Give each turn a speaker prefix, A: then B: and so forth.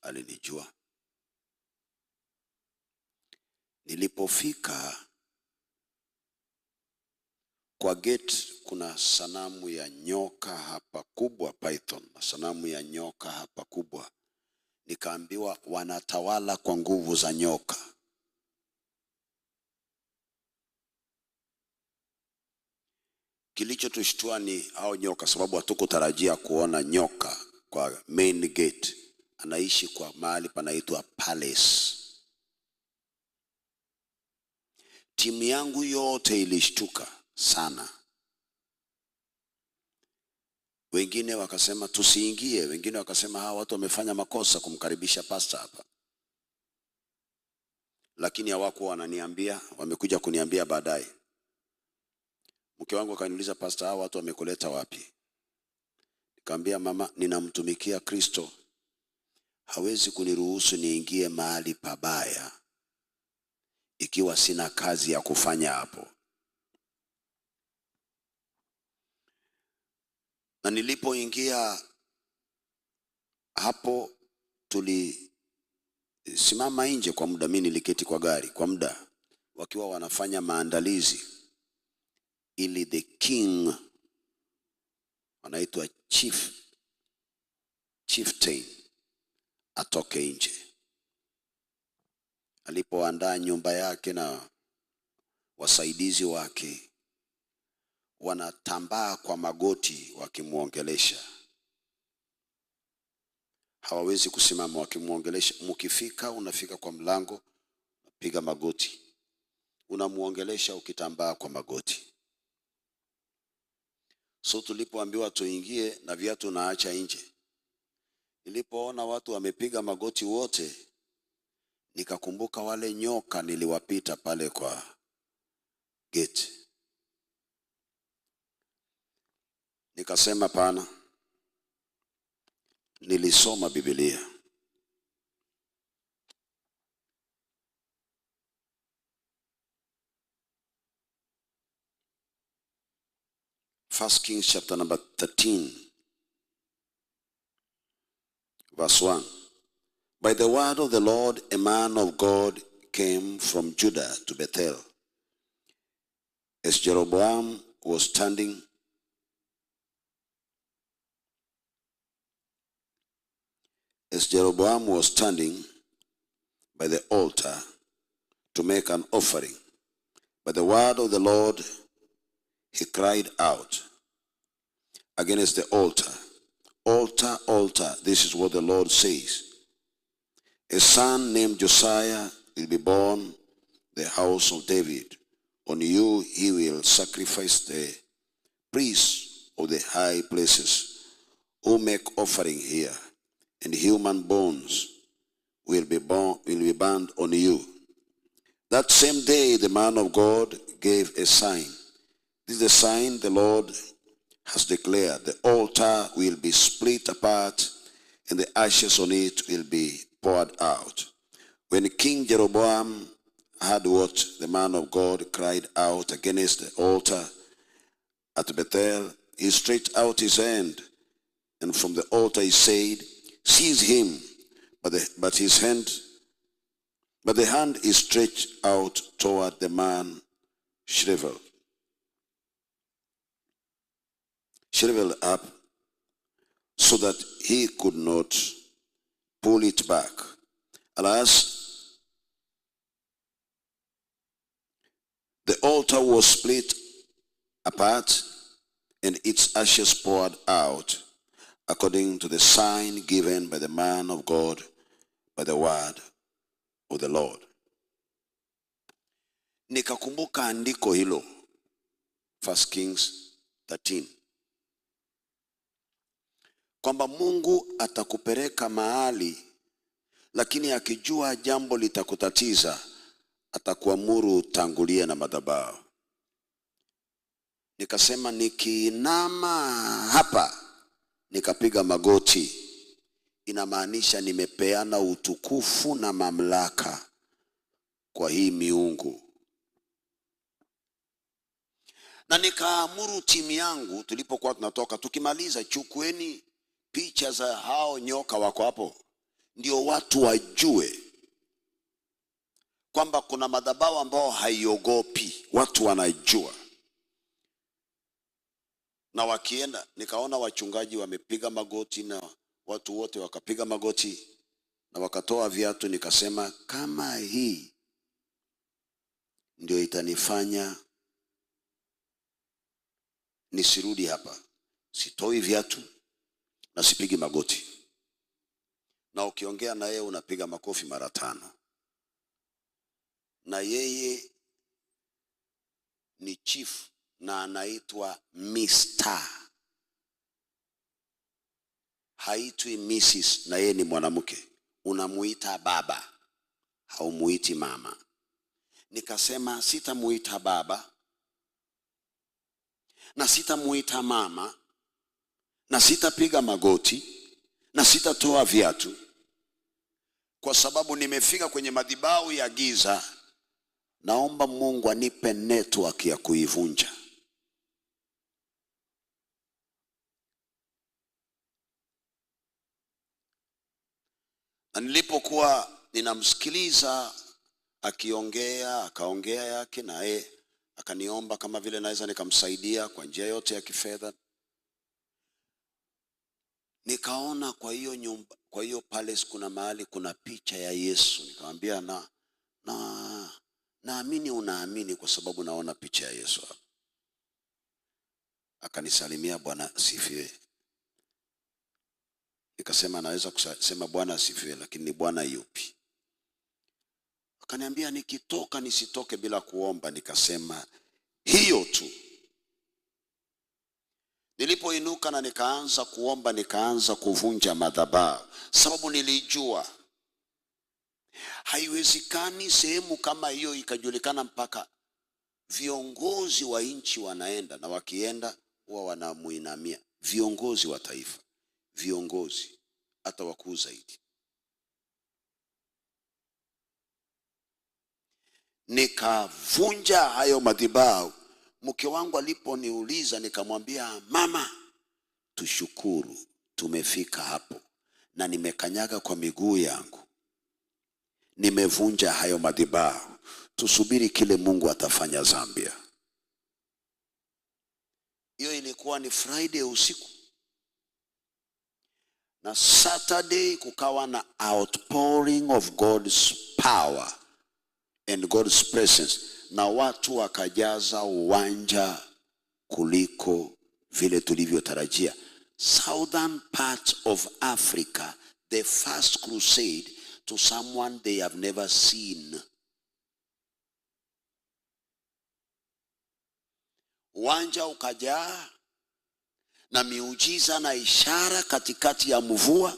A: Alinijua. Nilipofika kwa gate, kuna sanamu ya nyoka hapa kubwa, python, na sanamu ya nyoka hapa kubwa. Nikaambiwa wanatawala kwa nguvu za nyoka. Kilichotushtua ni hao nyoka, sababu hatukutarajia kuona nyoka kwa main gate. Anaishi kwa mahali panaitwa palace. Timu yangu yote ilishtuka sana. Wengine wakasema tusiingie, wengine wakasema hawa watu wamefanya makosa kumkaribisha pasta hapa, lakini hawakuwa wananiambia, wamekuja kuniambia baadaye. Mke wangu akaniuliza, "Pasta, hawa watu wamekuleta wapi?" Nikamwambia, "Mama, ninamtumikia Kristo, hawezi kuniruhusu niingie mahali pabaya ikiwa sina kazi ya kufanya hapo." Na nilipoingia hapo, tulisimama nje kwa muda, mimi niliketi kwa gari kwa muda, wakiwa wanafanya maandalizi ili the king, wanaitwa chieftain, atoke nje. Alipoandaa nyumba yake na wasaidizi wake wanatambaa kwa magoti wakimwongelesha, hawawezi kusimama wakimwongelesha. Mkifika, unafika kwa mlango, piga magoti, unamwongelesha ukitambaa kwa magoti. So tulipoambiwa tuingie na viatu naacha nje, nilipoona watu wamepiga magoti wote, nikakumbuka wale nyoka niliwapita pale kwa gate. Nikasema pana, nilisoma Biblia. First Kings chapter number 13, verse 1. By the word of the Lord, a man of God came from Judah to Bethel. As Jeroboam was standing As Jeroboam was standing by the altar to make an offering, by the word of the Lord, he cried out against the altar, "Altar, altar, this is what the Lord says. A son named Josiah will be born the house of David. On you he will sacrifice the priests of the high places who make offering here, and human bones will be burned on you." That same day the man of God gave a sign. "This is the sign the Lord has declared. The altar will be split apart and the ashes on it will be poured out." When King Jeroboam heard what the man of God cried out against the altar at Bethel, he stretched out his hand, and from the altar he said, "Seize him." But the hand is stretched out toward the man shriveled up so that he could not pull it back. Alas, the altar was split apart and its ashes poured out, according to the sign given by the man of God by the word of the Lord. Nikakumbuka andiko hilo, First Kings 13, kwamba Mungu atakupeleka mahali, lakini akijua jambo litakutatiza atakuamuru utangulie na madhabahu. Nikasema nikiinama hapa nikapiga magoti, inamaanisha nimepeana utukufu na mamlaka kwa hii miungu. Na nikaamuru timu yangu tulipokuwa tunatoka, tukimaliza, chukueni picha za hao nyoka wako hapo. Ndio watu wajue kwamba kuna madhabahu ambao haiogopi, watu wanajua. Na wakienda, nikaona wachungaji wamepiga magoti na watu wote wakapiga magoti na wakatoa viatu. Nikasema kama hii ndio itanifanya nisirudi hapa, sitoi viatu na sipigi magoti. Na ukiongea na yeye unapiga makofi mara tano, na yeye ni chief na anaitwa Mr. Haitwi Mrs. na yeye ni mwanamke, unamuita baba, haumuiti mama. Nikasema sitamuita baba na sitamuita mama na sitapiga magoti na sitatoa viatu, kwa sababu nimefika kwenye madhabahu ya giza. Naomba Mungu anipe network ya kuivunja. Na nilipokuwa ninamsikiliza akiongea, akaongea yake, naye akaniomba kama vile naweza nikamsaidia kwa njia yote ya kifedha. Nikaona kwa hiyo nyumba, kwa hiyo palace kuna mahali kuna picha ya Yesu. Nikamwambia na naamini unaamini kwa sababu naona picha ya Yesu hapa. Akanisalimia, Bwana asifiwe. Nikasema naweza kusema Bwana asifiwe, lakini ni Bwana yupi? Akaniambia nikitoka nisitoke bila kuomba. Nikasema hiyo tu. Nilipoinuka na nikaanza kuomba, nikaanza kuvunja madhabahu, sababu nilijua haiwezekani sehemu kama hiyo ikajulikana mpaka viongozi wa nchi wanaenda, na wakienda huwa wanamuinamia viongozi wa taifa, viongozi hata wakuu zaidi. Nikavunja hayo madhabahu. Mke wangu aliponiuliza, nikamwambia mama, tushukuru tumefika hapo, na nimekanyaga kwa miguu yangu, nimevunja hayo madhabahu. Tusubiri kile Mungu atafanya Zambia. Hiyo ilikuwa ni Friday usiku, na Saturday kukawa na outpouring of God's power and God's presence, na watu wakajaza uwanja kuliko vile tulivyotarajia. Southern part of Africa, the first crusade to someone they have never seen. Uwanja ukajaa na miujiza na ishara katikati ya mvua.